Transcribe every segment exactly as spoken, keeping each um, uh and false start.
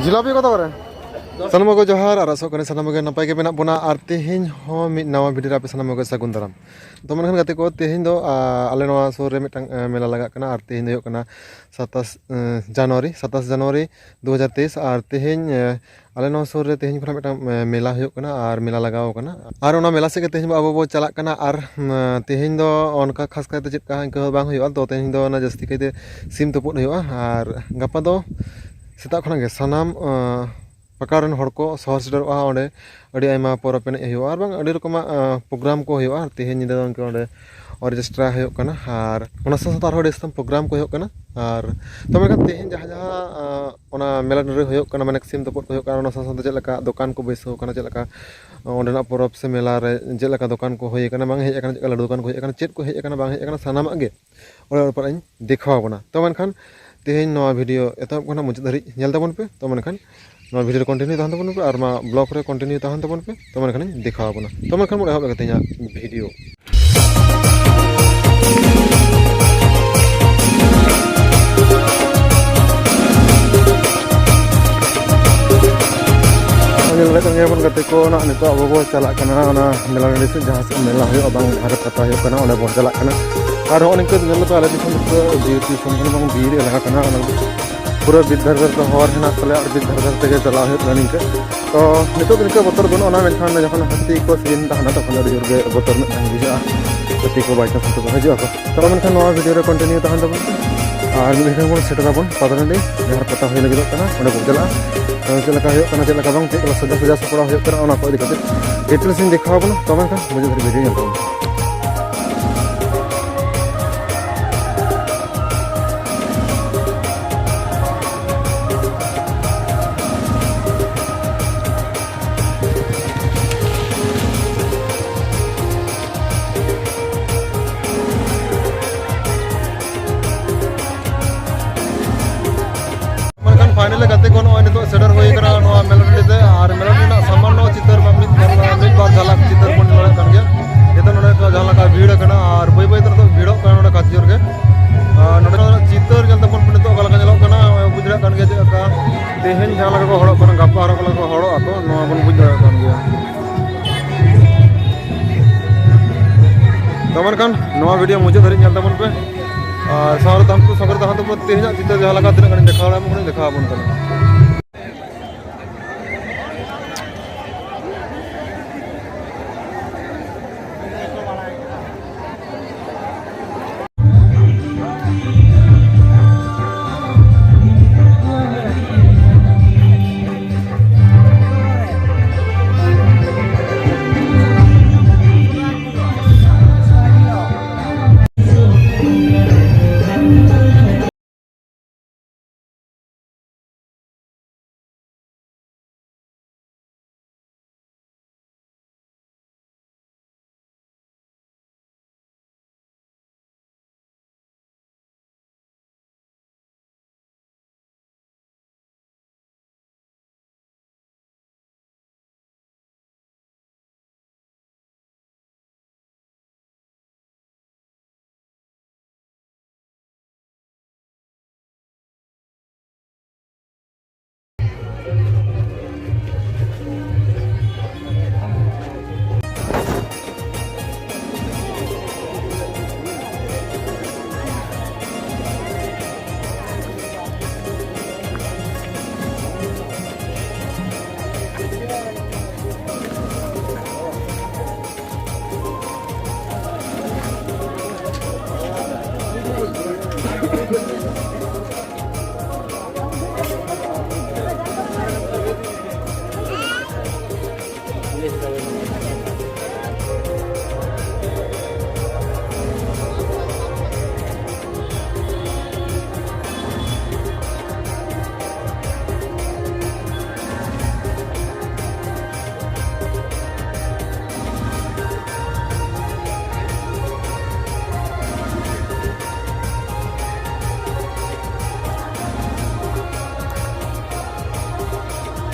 ᱡᱤᱞᱟᱯᱤ ᱠᱚᱫᱚ ᱚᱠᱟᱨᱮ? ᱥᱟᱱᱟᱢ ᱠᱚ ᱡᱚᱦᱟᱨ, ᱟᱨ ᱟᱥᱚᱜ ᱠᱟᱹᱱᱟᱹᱧ ᱥᱟᱱᱟᱢ ᱠᱚᱜᱮ ᱱᱟᱯᱟᱭ ᱜᱮ ᱢᱮᱱᱟᱜ ᱵᱚᱱᱟ᱾ ᱟᱨ ᱛᱮᱦᱮᱧ ᱦᱚᱸ ᱢᱤᱫ ᱱᱟᱣᱟ ᱵᱷᱤᱰᱤᱭᱳ ᱨᱮ ᱟᱯᱮ ᱥᱟᱱᱟᱢ ᱠᱚᱜᱮ ᱥᱟᱹᱜᱩᱱ ᱫᱟᱨᱟᱢ᱾ ᱛᱚ ᱢᱮᱱᱠᱷᱟᱱ ᱜᱟᱛᱮ ᱠᱚ, ᱛᱮᱦᱮᱧ ᱫᱚ, ᱟ, ᱟᱞᱮ ᱱᱚᱣᱟ ᱥᱩᱨ ᱨᱮ ᱢᱤᱫᱴᱟᱝ, ᱮ, ᱢᱮᱞᱟ ᱞᱟᱜᱟᱜ ᱠᱟᱱᱟ᱾ ᱟᱨ ᱛᱮᱦᱮᱧ ᱫᱚ ᱦᱩᱭᱩᱜ ᱠᱟᱱᱟ ᱥᱟᱛᱟᱥ, ᱮ, ᱡᱟᱱᱩᱣᱟᱨᱤ, ᱥᱟᱛᱟᱥ ᱡᱟᱱᱩᱣᱟᱨᱤ ᱫᱩ ᱦᱟᱡᱟᱨ ᱛᱮᱭᱤᱥ᱾ ᱟᱨ ᱛᱮᱦᱮᱧ, ᱮ, ᱟᱞᱮ ᱱᱚᱣᱟ ᱥᱩᱨ ᱨᱮ ᱛᱮᱦᱮᱧ ᱠᱷᱚᱱᱟᱜ ᱢᱤᱫᱴᱟᱝ, ᱮ, ᱢᱮᱞᱟ ᱦᱩᱭᱩᱜ ᱠᱟᱱᱟ ᱟᱨ ᱢᱮᱞᱟ ᱞᱟᱜᱟᱣ ᱠᱟᱱᱟ᱾ ᱟᱨ ᱚᱱᱟ ᱢᱮᱞᱟ ᱥᱮᱫ ᱜᱮ ᱛᱮᱦᱮᱧ ᱟᱵᱚ ᱵᱚ ᱪᱟᱞᱟᱜ ᱠᱟᱱᱟ᱾ ᱟᱨ, ᱮ, ᱛᱮᱦᱮᱧ ᱫᱚ ᱚᱱᱠᱟ ᱠᱷᱟᱥ ᱠᱟᱭᱛᱮ ᱪᱮᱫ ᱠᱟ ᱤᱱᱠᱟᱹ ᱵᱟᱝ ᱦᱩᱭᱩᱜᱼᱟ, ᱛᱚ ᱛᱮᱦᱮᱧ ᱫᱚ ᱚᱱᱟ ᱡᱟᱹᱥᱛᱤ ᱠᱟᱭᱛᱮ ᱥᱤᱢ ᱛᱩᱯᱩᱫ ᱦᱩᱭᱩᱜᱼᱟ᱾ ᱟᱨ ᱜᱟᱯᱟ ᱫᱚ ᱥᱮᱛᱟᱜ ᱠᱷᱚᱱᱟᱜ ᱜᱮ ᱥᱟᱱᱟᱢ, ᱮ, ᱯᱟᱠᱟ ᱨᱮᱱ ᱦᱚᱲ ᱠᱚ ᱥᱚᱦᱚᱨ ᱥᱮᱴᱮᱨᱚᱜᱼᱟ᱾ ᱚᱸᱰᱮ ᱟᱹᱰᱤ ᱟᱭᱢᱟ ᱯᱚᱨᱚᱵᱽ ᱮᱱᱮᱡ ᱦᱩᱭᱩᱜᱼᱟ ᱟᱨ ᱵᱟᱝ ᱟᱹᱰᱤ ᱨᱚᱠᱚᱢᱟᱜ, ᱮ, ᱯᱨᱳᱜᱨᱟᱢ ᱠᱚ ᱦᱩᱭᱩᱜᱼᱟ᱾ ᱟᱨ ᱛᱮᱦᱮᱧ ᱧᱤᱫᱟᱹ ᱫᱚ ᱚᱱᱠᱟ ᱚᱸᱰᱮ ᱚᱨᱠᱮᱥᱴᱨᱟ ᱦᱩᱭᱩᱜ ᱠᱟᱱᱟ᱾ ᱟᱨ ᱚᱱᱟ ᱥᱟᱶ ᱥᱟᱶᱛᱮ ᱟᱨᱦᱚᱸ ᱟᱹᱰᱤ ᱥᱟᱛᱟᱢ ᱯᱨᱳᱜᱨᱟᱢ ᱠᱚ ᱦᱩᱭᱩᱜ ᱠᱟᱱᱟ᱾ ᱟᱨ ᱛᱚᱵᱮ ᱠᱷᱟᱱ ᱛᱮᱦᱮᱧ ᱡᱟᱦᱟᱸ ᱡᱟᱦᱟᱸ, ᱮ, ᱚᱱᱟ ᱢᱮᱞᱟ ᱴᱟᱺᱰᱤ ᱨᱮ ᱦᱩᱭᱩᱜ ᱠᱟᱱᱟ, ᱢᱟᱱᱮ ᱥᱤᱢ ᱛᱩᱯᱩᱫ ᱠᱚ ᱦᱩᱭᱩᱜ ᱠᱟᱱᱟ, ᱚᱱᱟ ᱥᱟᱶ ᱥᱟᱶᱛᱮ ᱪᱮᱫ ᱞᱮᱠᱟ ᱫᱚᱠᱟᱱ ᱠᱚ ᱵᱟᱹᱭᱥᱟᱹᱣ ᱠᱟᱱᱟ, ᱪᱮᱫ ᱞᱮᱠᱟ ᱚᱸᱰᱮᱱᱟᱜ ᱯᱚᱨᱚᱵᱽ ᱥᱮ ᱢᱮᱞᱟ ᱨᱮ ᱪᱮᱫ ᱞᱮᱠᱟ ᱫᱚᱠᱟᱱ ᱠᱚ ᱦᱩᱭ ᱟᱠᱟᱱᱟ, ᱵᱟᱝ ᱦᱮᱡ ᱟᱠᱟᱱᱟ, ᱪᱮᱫ ᱞᱮᱠᱟ ᱞᱟᱹᱰᱩ ᱫᱚᱠᱟᱱ ᱠᱚ ᱦᱩᱭ ᱟᱠᱟᱱᱟ, ᱪᱮᱫ ᱠᱚ ᱦᱮᱡ ᱟᱠᱟᱱᱟ, ᱵᱟᱝ ᱦᱮᱡ ᱟᱠᱟᱱᱟ, ᱥᱟᱱᱟᱢᱟᱜ ᱜᱮ ᱚᱱᱟ ᱵᱮᱯᱟᱨ ᱤᱧ ᱫᱮᱠᱷᱟᱣ ᱟᱵᱚᱱᱟ᱾ ᱛᱚ ᱢᱮᱱᱠᱷᱟᱱ ᱛᱮᱦᱮᱧ ᱱᱚᱣᱟ ᱵᱷᱤᱰᱤᱭᱳ ᱮᱛᱚᱦᱚᱵ ᱠᱷᱚᱱᱟᱜ ᱢᱩᱪᱟᱹᱫ ᱫᱷᱟᱹᱨᱤᱡ ᱧᱮᱞ ᱛᱟᱵᱚᱱ ᱯᱮ᱾ ᱛᱚ ᱢᱮᱱᱠᱷᱟᱱ ᱱᱚᱣᱟ ᱵᱷᱤᱰᱤᱭᱳ ᱨᱮ ᱠᱚᱱᱴᱤᱱᱤᱭᱩ ᱛᱟᱦᱮᱱ ᱛᱟᱵᱚᱱ ᱯᱮ ᱟᱨ ᱱᱚᱣᱟ ᱵᱞᱚᱜ ᱨᱮ ᱠᱚᱱᱴᱤᱱᱤᱭᱩ ᱛᱟᱦᱮᱱ ᱛᱟᱵᱚᱱ ᱯᱮ᱾ ᱛᱚ ᱢᱮᱱᱠᱷᱟᱱᱤᱧ ᱫᱮᱠᱷᱟᱣ ᱟᱵᱚᱱᱟ᱾ ᱛᱚ ᱢᱮᱱᱠᱷᱟᱱ ᱵᱚᱱ ᱮᱦᱚᱵ ᱞᱮᱜᱮ ᱛᱮᱦᱮᱧᱟᱜ ᱵᱷᱤᱰᱤᱭᱳ᱾ ᱧᱮᱞ ᱫᱟᱲᱮᱭᱟᱜ ᱠᱟᱱ ᱜᱮᱭᱟ ᱵᱚᱱ ᱜᱟᱛᱮ ᱠᱚ, ᱱᱟᱜ ᱱᱤᱛᱚᱜ ᱟᱵᱚ ᱵᱚ ᱪᱟᱞᱟᱜ ᱠᱟᱱᱟ ᱚᱱᱟ ᱢᱮᱞᱟ ᱴᱟᱺᱰᱤ ᱥᱮᱫ, ᱡᱟᱦᱟᱸ ᱥᱮᱫ ᱢᱮᱞᱟ ᱦᱩᱭᱩᱜᱼᱟ, ᱵᱟᱝ ᱡᱟᱦᱟᱸ ᱨᱮ ᱯᱟᱛᱟ ᱦᱩᱭᱩᱜ ᱠᱟᱱᱟ, ᱚᱸᱰᱮ ᱵᱚᱱ ᱪᱟᱞᱟᱜ ᱠᱟᱱᱟ᱾ ᱟᱨ ᱦᱚᱸᱜᱼᱚ ᱱᱤᱝᱠᱟᱹ ᱧᱮᱞ ᱞᱮᱠᱟ ᱟᱞᱮ ᱫᱤᱥᱚᱢ ᱫᱚ ᱵᱤᱨ ᱫᱤᱥᱚᱢ ᱠᱟᱱᱟ, ᱵᱟᱝ ᱵᱤᱨ ᱮᱞᱟᱠᱟ ᱠᱟᱱᱟ᱾ ᱚᱱᱟ ᱯᱩᱨᱟᱹ ᱵᱤᱨ ᱫᱷᱟᱨᱮ ᱫᱷᱟᱨᱮ ᱛᱮ ᱦᱚᱨ ᱦᱮᱱᱟᱜ ᱛᱟᱞᱮᱭᱟ ᱟᱨ ᱵᱤᱨ ᱫᱷᱟᱨᱮ ᱫᱷᱟᱨᱮ ᱛᱮᱜᱮ ᱪᱟᱞᱟᱣ ᱦᱩᱭᱩᱜ ᱠᱟᱱᱟ ᱱᱤᱝᱠᱟᱹ᱾ ᱛᱚ ᱱᱤᱛᱚᱜ ᱫᱚ ᱱᱤᱝᱠᱟᱹ ᱵᱚᱛᱚᱨ ᱵᱟᱹᱱᱩᱜ ᱟᱱᱟ, ᱢᱮᱱᱠᱷᱟᱱ ᱡᱚᱠᱷᱚᱱ ᱦᱟᱹᱛᱤ ᱠᱚ ᱥᱤᱡᱤᱱ ᱛᱟᱦᱮᱱᱟ ᱛᱚᱠᱷᱚᱱ ᱟᱹᱰᱤ ᱡᱳᱨ ᱜᱮ ᱵᱚᱛᱚᱨ ᱢᱤᱫᱴᱟᱝ ᱵᱩᱡᱷᱟᱹᱜᱼᱟ, ᱦᱟᱹᱛᱤ ᱠᱚ by chance ᱦᱤᱡᱩᱜ ᱟᱠᱚ᱾ ᱛᱚ ᱢᱮᱱᱠᱷᱟᱱ ᱱᱚᱣᱟ ᱵᱷᱤᱰᱤᱭᱳ ᱨᱮ ᱠᱚᱱᱴᱤᱱᱤᱭᱩ ᱛᱟᱦᱮᱱ ᱛᱟᱵᱚᱱ ᱯᱮ᱾ ᱟᱨ ᱢᱤᱫ ᱜᱷᱟᱹᱲᱤᱡ ᱵᱚᱱ ᱥᱮᱴᱮᱨ ᱟᱵᱚᱱ ᱯᱟᱛᱟ ᱴᱟᱺᱰᱤ, ᱡᱟᱦᱟᱸ ᱨᱮ ᱯᱟᱛᱟ ᱦᱩᱭ ᱞᱟᱹᱜᱤᱫᱚᱜ ᱠᱟᱱᱟ, ᱚᱸᱰᱮ ᱵᱚᱱ ᱪᱟᱞᱟᱜᱼᱟ᱾ ᱛᱚ ᱪᱮᱫ ᱞᱮᱠᱟ ᱦᱩᱭᱩᱜ ᱠᱟᱱᱟ, ᱪᱮᱫ ᱞᱮᱠᱟ ᱵᱟᱝ, ᱪᱮᱫ ᱠᱚ ᱥᱟᱡᱟᱣ ᱥᱟᱡᱟᱣ ᱥᱟᱯᱲᱟᱣ ᱦᱩᱭᱩᱜ ᱠᱟᱱᱟ, ᱚᱱᱟ ᱠᱚ ᱤᱫᱤ ᱠᱟᱛᱮ details ᱤᱧ ᱫᱮᱠᱷᱟᱣ ᱟᱵᱚᱱᱟ᱾ ᱛᱚ ᱢᱮᱱᱠᱷᱟᱱ ᱢᱩᱪᱟᱹᱫ ᱫᱷᱟᱹᱨᱤᱡ ᱵᱷᱤᱰᱤᱭᱳ ᱧᱮᱞ ᱛᱟᱵᱚᱱ ᱯᱮ᱾ ᱢᱮᱱᱠᱷᱟᱱ finally ᱜᱟᱛᱮ ᱠᱚ, ᱱᱚᱜᱼᱚᱭ ᱱᱤᱛᱚᱜ ᱥᱮᱴᱮᱨ ᱦᱩᱭ ᱟᱠᱟᱱᱟ ᱱᱚᱣᱟ ᱢᱮᱞᱟ ᱴᱟᱺᱰᱤ ᱛᱮ᱾ ᱟᱨ ᱢᱮᱞᱟ ᱴᱟᱺᱰᱤ ᱨᱮᱱᱟᱜ ᱥᱟᱢᱟᱱᱱᱚ ᱪᱤᱛᱟᱹᱨ ᱵᱟ ᱢᱤᱫ, ᱢᱤᱫ ᱵᱟᱨ ᱡᱷᱟᱞᱟᱠ ᱪᱤᱛᱟᱹᱨ ᱵᱚᱱ ᱧᱮᱞ ᱫᱟᱲᱮᱭᱟᱜ ᱠᱟᱱ ᱜᱮᱭᱟ᱾ ᱱᱤᱛᱚᱜ ᱱᱚᱰᱮ ᱠᱚ ᱛᱮᱦᱮᱧ ᱡᱟᱦᱟᱸ ᱞᱮᱠᱟ ᱠᱚ ᱦᱚᱲᱚᱜ ᱠᱟᱱᱟ, ᱜᱟᱯᱟ ᱟᱨᱚ ᱚᱠᱟ ᱞᱮᱠᱟ ᱠᱚ ᱦᱚᱲᱚᱜ ᱟᱠᱚ, ᱱᱚᱣᱟ ᱵᱚᱱ ᱵᱩᱡᱽ ᱫᱟᱲᱮᱭᱟᱜ ᱠᱟᱱ ᱜᱮᱭᱟ᱾ ᱛᱚ ᱢᱮᱱᱠᱷᱟᱱ ᱱᱚᱣᱟ ᱵᱷᱤᱰᱤᱭᱳ ᱢᱩᱪᱟᱹᱫ ᱫᱷᱟᱹᱨᱤᱡ ᱧᱮᱞ ᱛᱟᱵᱚᱱ ᱯᱮ, ᱟᱨ ᱥᱟᱶᱨᱮ ᱛᱟᱦᱮᱱ ᱯᱮ, ᱥᱚᱸᱜᱮ ᱨᱮ ᱛᱟᱦᱮᱱ ᱛᱟᱵᱚᱱ ᱯᱮ᱾ ᱛᱮᱦᱮᱧᱟᱜ ᱪᱤᱛᱟᱹᱨ ᱡᱟᱦᱟᱸ ᱞᱮᱠᱟ ᱛᱤᱱᱟᱹᱜ ᱜᱟᱱᱤᱧ ᱫᱮᱠᱷᱟᱣ ᱫᱟᱲᱮᱭᱟᱜ ᱠᱟᱱᱟ, ᱫᱮᱠᱷᱟᱣ ᱟᱵᱚᱱ ᱠᱟᱱᱟ᱾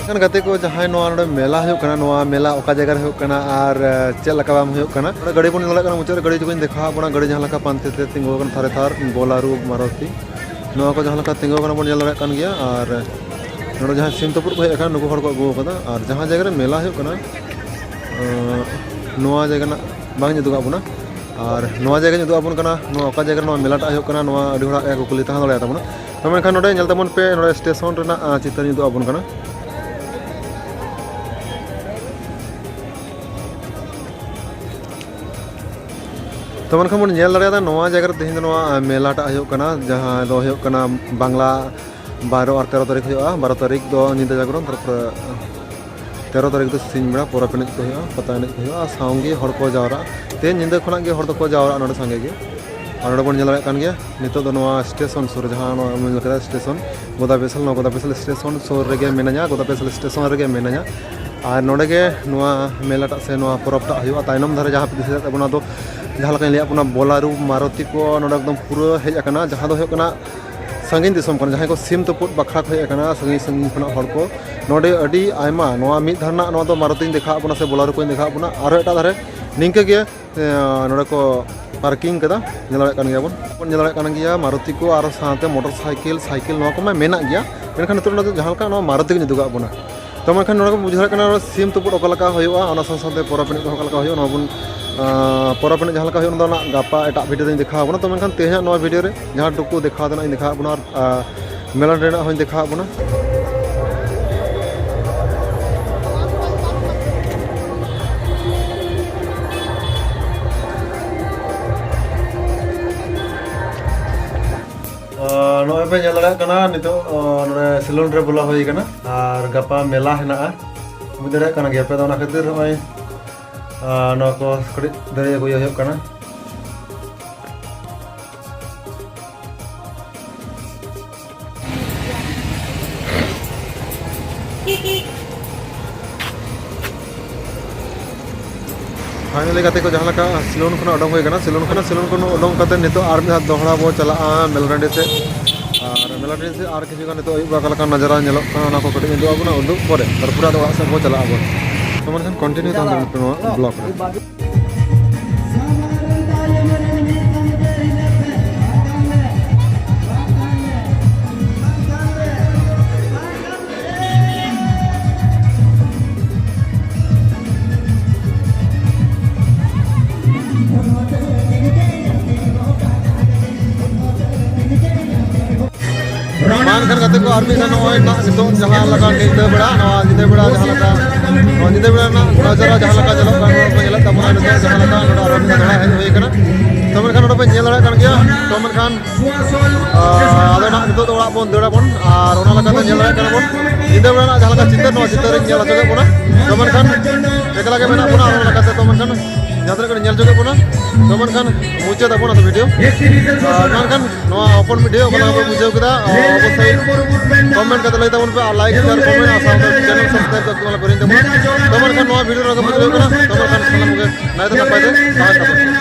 ᱮᱱᱠᱷᱟᱱ ᱜᱟᱛᱮ ᱠᱚ, ᱡᱟᱦᱟᱸᱭ ᱱᱚᱣᱟ ᱱᱚᱰᱮ ᱢᱮᱞᱟ ᱦᱩᱭᱩᱜ ᱠᱟᱱᱟ, ᱱᱚᱣᱟ ᱢᱮᱞᱟ ᱚᱠᱟ ᱡᱟᱭᱜᱟ ᱨᱮ ᱦᱩᱭᱩᱜ ᱠᱟᱱᱟ ᱟᱨ, ᱮ, ᱪᱮᱫ ᱞᱮᱠᱟ ᱵᱟᱝ ᱦᱩᱭᱩᱜ ᱠᱟᱱᱟ, ᱱᱚᱰᱮ ᱜᱟᱹᱰᱤ ᱵᱚᱱ ᱧᱮᱞ ᱫᱟᱲᱮᱭᱟᱜ ᱠᱟᱱᱟ᱾ ᱢᱩᱪᱟᱹᱫ ᱨᱮ ᱜᱟᱹᱰᱤ ᱡᱚᱠᱷᱚᱱ ᱫᱮᱠᱷᱟᱣ ᱵᱚᱱᱟ, ᱜᱟᱹᱰᱤ ᱡᱟᱦᱟᱸ ᱞᱮᱠᱟ ᱯᱟᱱᱛᱮ ᱛᱮ ᱛᱤᱸᱜᱩ ᱟᱠᱟᱱᱟ, ᱛᱷᱟᱨᱮ ᱛᱷᱟᱨ ᱵᱚᱞᱟᱨᱳ ᱢᱟᱨᱩᱛᱤ᱾ ᱱᱚᱣᱟ ᱠᱚ ᱡᱟᱦᱟᱸ ᱞᱮᱠᱟ ᱛᱤᱸᱜᱩ ᱟᱠᱟᱱᱟ ᱵᱚᱱ ᱧᱮᱞ ᱫᱟᱲᱮᱭᱟᱜ ᱠᱟᱱ ᱜᱮᱭᱟ᱾ ᱟᱨ ᱱᱚᱰᱮ ᱡᱟᱦᱟᱸᱭ ᱥᱤᱢ ᱛᱩᱯᱩᱫ ᱠᱚ ᱦᱮᱡ ᱟᱠᱟᱱᱟ, ᱱᱩᱠᱩ ᱦᱚᱲ ᱠᱚ ᱟᱹᱜᱩ ᱟᱠᱟᱫᱟ᱾ ᱟᱨ ᱡᱟᱦᱟᱸ ᱡᱟᱭᱜᱟ ᱨᱮ ᱢᱮᱞᱟ ᱦᱩᱭᱩᱜ ᱠᱟᱱᱟ, ᱟᱸ, ᱱᱚᱣᱟ ᱡᱟᱭᱜᱟ ᱨᱮᱱᱟᱜ ᱵᱟᱝ ᱩᱫᱩᱜ ᱟᱵᱚᱱᱟ᱾ ᱟᱨ ᱱᱚᱣᱟ ᱡᱟᱭᱜᱟᱧ ᱩᱫᱩᱜ ᱟᱵᱚᱱ ᱠᱟᱱᱟ, ᱱᱚᱣᱟ ᱚᱠᱟ ᱡᱟᱭᱜᱟ ᱨᱮ ᱱᱚᱣᱟ ᱢᱮᱞᱟᱴᱟᱜ ᱦᱩᱭᱩᱜ ᱠᱟᱱᱟ, ᱱᱚᱣᱟ ᱟᱹᱰᱤ ᱦᱚᱲᱟᱜ ᱜᱮ ᱠᱩᱠᱞᱤ ᱛᱟᱦᱮᱸ ᱫᱟᱲᱮᱭᱟᱜ ᱛᱟᱵᱚᱱᱟ᱾ ᱛᱚ ᱢᱮᱱᱠᱷᱟᱱ ᱱᱚᱰᱮ ᱧᱮᱞ ᱛᱟᱵᱚᱱ ᱯᱮ, ᱱᱚᱰᱮ ᱥᱴᱮᱥᱚᱱ ᱨᱮᱱᱟᱜ, ᱟᱸ, ᱪᱤᱛᱟᱹᱨᱤᱧ ᱩᱫᱩᱜ ᱟᱵᱚᱱ ᱠᱟᱱᱟ᱾ ᱛᱚ ᱢᱮᱱᱠᱷᱟᱱ ᱵᱚᱱ ᱧᱮᱞ ᱫᱟᱲᱮᱭᱟᱫᱟ, ᱱᱚᱣᱟ ᱡᱟᱭᱜᱟ ᱨᱮ ᱛᱮᱦᱮᱧ ᱫᱚ ᱱᱚᱣᱟ, ᱟᱸ, ᱢᱮᱞᱟᱴᱟᱜ ᱦᱩᱭᱩᱜ ᱠᱟᱱᱟ, ᱡᱟᱦᱟᱸ ᱫᱚ ᱦᱩᱭᱩᱜ ᱠᱟᱱᱟ ᱵᱟᱝᱞᱟ ᱵᱟᱨᱚ ᱟᱨ ᱛᱮᱨᱚ ᱛᱟᱹᱨᱤᱠᱷ ᱦᱩᱭᱩᱜᱼᱟ᱾ ᱵᱟᱨᱚ ᱛᱟᱹᱨᱤᱠᱷ ᱫᱚ ᱧᱤᱫᱟᱹ ᱡᱟᱜᱽᱨᱚᱱ, ᱛᱟᱨᱯᱚᱨᱮ ᱛᱮᱨᱚ ᱛᱟᱹᱨᱤᱠᱷ ᱫᱚ ᱥᱤᱧ ᱵᱮᱲᱟ ᱯᱚᱨᱚᱵᱽ ᱮᱱᱮᱡ ᱠᱚ ᱦᱩᱭᱩᱜᱼᱟ, ᱯᱟᱛᱟ ᱮᱱᱮᱡ ᱠᱚ ᱦᱩᱭᱩᱜᱼᱟ, ᱟᱨ ᱥᱟᱶᱜᱮ ᱦᱚᱲ ᱠᱚ ᱡᱟᱣᱨᱟᱜᱼᱟ᱾ ᱛᱮᱦᱮᱧ ᱧᱤᱫᱟᱹ ᱠᱷᱚᱱᱟᱜ ᱜᱮ ᱦᱚᱲ ᱫᱚᱠᱚ ᱡᱟᱣᱨᱟᱜᱼᱟ ᱱᱚᱰᱮ ᱥᱟᱸᱜᱮ ᱜᱮ᱾ ᱟᱨ ᱱᱚᱰᱮ ᱵᱚᱱ ᱧᱮᱞ ᱫᱟᱲᱮᱭᱟᱜ ᱠᱟᱱ ᱜᱮᱭᱟ, ᱱᱤᱛᱚᱜ ᱫᱚ ᱱᱚᱣᱟ ᱥᱴᱮᱥᱚᱱ ᱥᱩᱨ ᱨᱮ, ᱡᱟᱦᱟᱸ ᱱᱚᱣᱟ ᱢᱮᱱ ᱠᱟᱫᱟ ᱥᱴᱮᱥᱚᱱ ᱜᱳᱫᱟᱵᱮᱥᱟᱞ, ᱱᱚᱣᱟ ᱜᱳᱫᱟᱵᱮᱥᱟᱞ ᱥᱴᱮᱥᱚᱱ ᱥᱩᱨ ᱨᱮᱜᱮ ᱢᱤᱱᱟᱹᱧᱟ, ᱜᱳᱫᱟᱵᱮᱥᱟᱞ ᱥᱴᱮᱥᱚᱱ ᱨᱮᱜᱮ ᱢᱤᱱᱟᱹᱧᱟ᱾ ᱟᱨ ᱱᱚᱰᱮ ᱜᱮ ᱱᱚᱣᱟ ᱢᱮᱞᱟᱴᱟᱜ ᱥᱮ ᱱᱚᱣᱟ ᱯᱚᱨᱚᱵᱽᱴᱟᱜ ᱦᱩᱭᱩᱜᱼᱟ᱾ ᱛᱟᱭᱱᱚᱢ ᱫᱷᱟᱨᱮ ᱡᱟᱦᱟᱸ ᱯᱮ ᱫᱤᱥᱟᱹᱭᱮᱫ ᱛᱟᱵᱚᱱᱟ, ᱫᱚ ᱡᱟᱦᱟᱸ ᱞᱮᱠᱟᱧ ᱞᱟᱹᱭᱟᱫ ᱵᱚᱱᱟ, ᱵᱚᱞᱟᱨᱩ ᱢᱟᱨᱚᱛᱤ ᱠᱚ ᱱᱚᱰᱮ ᱮᱠᱫᱚᱢ ᱯᱩᱨᱟᱹ ᱦᱮᱡ ᱟᱠᱟᱱᱟ, ᱡᱟᱦᱟᱸ ᱫᱚ ᱦᱩᱭᱩᱜ ᱠᱟᱱᱟ ᱥᱟᱺᱜᱤᱧ ᱫᱤᱥᱚᱢ ᱠᱷᱚᱱ ᱡᱟᱦᱟᱸᱭ ᱠᱚ ᱥᱤᱢ ᱛᱩᱯᱩᱫ ᱵᱟᱠᱷᱨᱟ ᱠᱚ ᱦᱮᱡ ᱟᱠᱟᱱᱟ, ᱥᱟᱺᱜᱤᱧ ᱥᱟᱺᱜᱤᱧ ᱠᱷᱚᱱᱟᱜ ᱦᱚᱲ ᱠᱚ ᱱᱚᱰᱮ ᱟᱹᱰᱤ ᱟᱭᱢᱟ᱾ ᱱᱚᱣᱟ ᱢᱤᱫ ᱫᱷᱟᱨᱮ ᱨᱮᱱᱟᱜ, ᱱᱚᱣᱟ ᱫᱚ ᱢᱟᱨᱚᱛᱤᱧ ᱫᱮᱠᱷᱟᱣᱟᱫ ᱵᱚᱱᱟ ᱥᱮ ᱵᱚᱞᱟᱨᱩ ᱠᱚᱧ ᱫᱮᱠᱷᱟᱣᱟᱫ ᱵᱚᱱᱟ, ᱟᱨᱚ ᱮᱴᱟᱜ ᱫᱷᱟᱨᱮ ᱱᱤᱝᱠᱟᱹ ᱜᱮ, ᱮ, ᱱᱚᱰᱮ ᱠᱚ ᱯᱟᱨᱠᱤᱝ ᱠᱟᱫᱟ, ᱧᱮᱞ ᱫᱟᱲᱮᱭᱟᱜ ᱠᱟᱱ ᱜᱮᱭᱟ ᱵᱚᱱ᱾ ᱵᱚᱱ ᱧᱮᱞ ᱫᱟᱲᱮᱭᱟᱜ ᱠᱟᱱ ᱜᱮᱭᱟ ᱢᱟᱨᱚᱛᱤ ᱠᱚ, ᱟᱨᱚ ᱥᱟᱶᱛᱮ ᱢᱚᱴᱚᱨ ᱥᱟᱭᱠᱮᱞ, ᱥᱟᱭᱠᱮᱞ, ᱱᱚᱣᱟ ᱠᱚᱢᱟ ᱢᱮᱱᱟᱜ ᱜᱮᱭᱟ, ᱢᱮᱱᱠᱷᱟᱱ ᱱᱤᱛᱚᱜ ᱱᱚᱰᱮ ᱫᱚ ᱡᱟᱦᱟᱸ ᱞᱮᱠᱟ ᱱᱚᱣᱟ ᱢᱟᱨᱚᱛᱤ ᱜᱮᱧ ᱩᱫᱩᱜᱟᱜ ᱵᱚᱱᱟ᱾ ᱛᱚ ᱢᱮᱱᱠᱷᱟᱱ ᱱᱚᱰᱮ ᱵᱚᱱ ᱵᱩᱡᱷᱟᱹᱣ ᱫᱟᱲᱮᱭᱟᱜ ᱠᱟᱱᱟ, ᱱᱚᱰᱮ ᱥᱤᱢ ᱛᱩᱯᱩᱫ ᱚᱠᱟ ᱞᱮᱠᱟ ᱦᱩᱭᱩᱜᱼᱟ, ᱚᱱᱟ ᱥᱟᱶ ᱥᱟᱶᱛᱮ ᱯᱚᱨᱚᱵᱽ ᱮᱱᱮᱡ ᱠᱚᱦᱚᱸ ᱚᱠᱟ ᱞᱮᱠᱟ ᱦᱩᱭᱩᱜᱼᱟ, ᱱᱚᱣᱟ ᱵᱚᱱ, ᱟᱸ, ᱯᱚᱨᱚᱵᱽ ᱮᱱᱮᱡ ᱡᱟᱦᱟᱸ ᱞᱮᱠᱟ ᱦᱩᱭᱩᱜᱼᱟ, ᱚᱱᱟ ᱫᱚ ᱱᱟᱜ ᱜᱟᱯᱟ ᱮᱴᱟᱜ ᱵᱷᱤᱰᱤᱭᱳ ᱨᱮᱧ ᱫᱮᱠᱷᱟᱣ ᱟᱵᱚᱱᱟ᱾ ᱛᱚ ᱢᱮᱱᱠᱷᱟᱱ ᱛᱮᱦᱮᱧᱟᱜ ᱱᱚᱣᱟ ᱵᱷᱤᱰᱤᱭᱳ ᱨᱮ ᱡᱟᱦᱟᱸ ᱴᱩᱠᱩ ᱫᱮᱠᱷᱟᱣ ᱛᱮᱱᱟᱜ ᱤᱧ ᱫᱮᱠᱷᱟᱣ ᱟᱵᱚᱱᱟ, ᱟᱨ ᱢᱮᱞᱟ ᱨᱮᱱᱟᱜ ᱦᱚᱸᱧ ᱫᱮᱠᱷᱟᱣ ᱟᱵᱚᱱᱟ᱾ ᱟᱨ ᱱᱚᱜᱼᱚᱭ ᱯᱮ ᱧᱮᱞ ᱫᱟᱲᱮᱭᱟᱜ ᱠᱟᱱᱟ, ᱱᱤᱛᱚᱜ, ᱟᱨ, ᱱᱚᱰᱮ ᱥᱮᱞᱩᱱ ᱨᱮ ᱵᱚᱞᱚ ᱦᱩᱭ ᱟᱠᱟᱱᱟ ᱟᱨ ᱜᱟᱯᱟ ᱢᱮᱞᱟ ᱦᱮᱱᱟᱜᱼᱟ, ᱵᱩᱡᱽ ᱫᱟᱲᱮᱭᱟᱜ ᱠᱟᱱ ᱜᱮᱭᱟ ᱯᱮ᱾ ᱟᱫᱚ ᱚᱱᱟ ᱠᱷᱟᱹᱛᱤᱨ ᱱᱚᱜᱼᱚᱭ, ᱟᱨ, ᱱᱚᱣᱟ ᱠᱚ ᱠᱟᱹᱴᱤᱡ ᱫᱟᱹᱨᱭᱟᱹ ᱟᱹᱜᱩᱭ ᱦᱩᱭᱩᱜ ᱠᱟᱱᱟ᱾ ᱯᱷᱟᱭᱱᱟᱞᱤ ᱜᱟᱛᱮ ᱠᱚ, ᱡᱟᱦᱟᱸ ᱞᱮᱠᱟ ᱥᱮᱞᱩᱱ ᱠᱷᱚᱱᱟᱜ ᱚᱰᱚᱝ ᱦᱩᱭ ᱠᱟᱱᱟ, ᱥᱮᱞᱩᱱ ᱠᱷᱚᱱᱟᱜ, ᱥᱮᱞᱩᱱ ᱠᱷᱚᱱ ᱚᱰᱚᱝ ᱠᱟᱛᱮ ᱱᱤᱛᱚᱜ ᱟᱨ ᱢᱤᱫ ᱫᱷᱟᱣ ᱫᱚᱦᱲᱟ ᱵᱚ ᱪᱟᱞᱟᱜᱼᱟ ᱢᱮᱞᱟ ᱴᱟᱺᱰᱤ ᱥᱮᱫ᱾ ᱟᱨ ᱢᱮᱞᱟ ᱴᱟᱺᱰᱤ ᱥᱮᱫ ᱟᱨ ᱠᱤᱪᱷᱩ ᱜᱟᱱ ᱱᱤᱛᱚᱜ ᱟᱹᱭᱩᱵ ᱵᱮᱲᱟ ᱚᱠᱟ ᱞᱮᱠᱟ ᱱᱟᱡᱟᱨᱟ ᱧᱮᱞᱚᱜ ᱠᱟᱱᱟ, ᱚᱱᱟ ᱠᱚ ᱠᱟᱹᱴᱤᱡ ᱩᱫᱩᱜ ᱟᱵᱚᱱᱟ᱾ ᱩᱫᱩᱜ ᱯᱚᱨᱮ ᱛᱟᱨᱯᱚᱨᱮ ᱟᱫᱚ ᱚᱲᱟᱜ ᱥᱮᱫ ᱵᱚ ᱪᱟᱞᱟᱜ ᱟᱵᱚᱱ᱾ ᱛᱚ ᱢᱮᱱᱠᱷᱟᱱ ᱠᱚᱱᱴᱤᱱᱤᱭᱩ ᱛᱟᱦᱮᱱ ᱛᱟᱵᱚᱱ ᱯᱮ ᱱᱚᱣᱟ ᱵᱞᱚᱜ ᱨᱮ᱾ ᱟᱨ ᱢᱤᱫ ᱫᱷᱟᱣ ᱱᱚᱜᱼᱚᱭ ᱱᱟᱜ ᱱᱤᱛᱚᱜ ᱡᱟᱦᱟᱸ ᱞᱮᱠᱟ ᱧᱤᱫᱟᱹ ᱵᱮᱲᱟ, ᱱᱚᱣᱟ ᱧᱤᱫᱟᱹ ᱵᱮᱲᱟ ᱡᱟᱦᱟᱸ ᱞᱮᱠᱟ, ᱱᱚᱣᱟ ᱧᱤᱫᱟᱹ ᱵᱮᱲᱟ ᱨᱮᱱᱟᱜ ᱱᱟᱡᱟᱨᱟ ᱡᱟᱦᱟᱸ ᱞᱮᱠᱟ ᱧᱮᱞᱚᱜ ᱠᱟᱱᱟ, ᱱᱚᱣᱟ ᱠᱚ ᱧᱮᱞᱮᱫ ᱛᱟᱵᱚᱱᱟ ᱱᱤᱛᱚᱜ ᱡᱟᱦᱟᱸ ᱞᱮᱠᱟ ᱱᱚᱰᱮ ᱟᱨᱚ ᱢᱤᱫ ᱫᱷᱟᱣ ᱫᱟᱬᱟ ᱦᱮᱡ ᱦᱩᱭ ᱠᱟᱱᱟ᱾ ᱛᱚ ᱢᱮᱱᱠᱷᱟᱱ ᱱᱚᱰᱮ ᱵᱮᱱ ᱧᱮᱞ ᱫᱟᱲᱮᱭᱟᱜ ᱠᱟᱱ ᱜᱮᱭᱟ᱾ ᱛᱚ ᱢᱮᱱᱠᱷᱟᱱ, ᱟᱨ ᱟᱫᱚ ᱱᱟᱜ ᱱᱤᱛᱚᱜ ᱫᱚ ᱚᱲᱟᱜ ᱵᱚᱱ ᱫᱟᱹᱲ ᱟᱵᱚᱱ, ᱟᱨ ᱚᱱᱟ ᱞᱮᱠᱟᱛᱮ ᱧᱮᱞ ᱫᱟᱲᱮᱭᱟᱜ ᱠᱟᱱᱟ ᱵᱚᱱ ᱧᱤᱫᱟᱹ ᱵᱮᱲᱟ ᱨᱮᱱᱟᱜ ᱡᱟᱦᱟᱸ ᱞᱮᱠᱟ ᱪᱤᱛᱟᱹᱨ, ᱱᱚᱣᱟ ᱪᱤᱛᱟᱹᱨ ᱨᱤᱧ ᱧᱮᱞ ᱦᱚᱪᱚ ᱠᱮᱫ ᱵᱚᱱᱟ᱾ ᱛᱚ ᱢᱮᱱᱠᱷᱟᱱ ᱮᱠᱞᱟ ᱜᱮ ᱢᱮᱱᱟᱜ ᱵᱚᱱᱟ, ᱚᱱᱟ ᱞᱮᱠᱟᱛᱮ ᱛᱚ ᱢᱮᱱᱠᱷᱟᱱ ᱡᱟᱦᱟᱸ ᱛᱤᱱᱟᱹᱜ ᱜᱮ ᱧᱮᱞ ᱦᱚᱪᱚ ᱠᱮᱫ ᱵᱚᱱᱟ, ᱛᱚ ᱢᱮᱱᱠᱷᱟᱱ ᱢᱩᱪᱟᱹᱫ ᱟᱵᱚᱱ ᱟᱫᱚ ᱵᱷᱤᱰᱤᱭᱳ᱾ ᱟᱨ ᱢᱮᱱᱠᱷᱟᱱ ᱱᱚᱣᱟ ᱦᱚᱯᱚᱱ ᱵᱷᱤᱰᱤᱭᱳ ᱚᱠᱟ ᱞᱮᱠᱟ ᱯᱮ ᱵᱩᱡᱷᱟᱹᱣ ᱠᱮᱫᱟ, ᱚᱵᱚᱥᱥᱳᱭ ᱠᱚᱢᱮᱱᱴ ᱠᱟᱛᱮ ᱞᱟᱹᱭ ᱛᱟᱵᱚᱱ ᱯᱮ, ᱟᱨ ᱞᱟᱭᱤᱠ, ᱥᱮᱭᱟᱨ, ᱠᱚᱢᱮᱱᱴ, ᱟᱨ ᱥᱟᱶᱛᱮ ᱪᱮᱱᱮᱞ ᱥᱟᱵᱥᱠᱨᱟᱭᱤᱵ ᱫᱚ ᱮᱠᱫᱚᱢ ᱟᱞᱚ ᱯᱮ ᱦᱤᱲᱤᱧ ᱛᱟᱵᱚᱱᱟ᱾ ᱛᱚ ᱢᱮᱱᱠᱷᱟᱱ ᱱᱚᱣᱟ ᱵᱷᱤᱰᱤᱭᱳ ᱱᱚᱰᱮ ᱜᱮ ᱢᱩᱪᱟᱹᱫ ᱦᱩᱭᱩᱜ ᱠᱟᱱᱟ᱾ ᱛᱚ ᱢᱮᱱᱠᱷᱟᱱ ᱥᱟᱱᱟᱢ ᱠᱚᱜᱮ ᱱᱟᱭᱛᱮ ᱱᱟᱯᱟᱭ ᱛᱮ ᱛᱟᱦᱮᱱ ᱛᱟᱵᱚᱱ ᱯᱮ᱾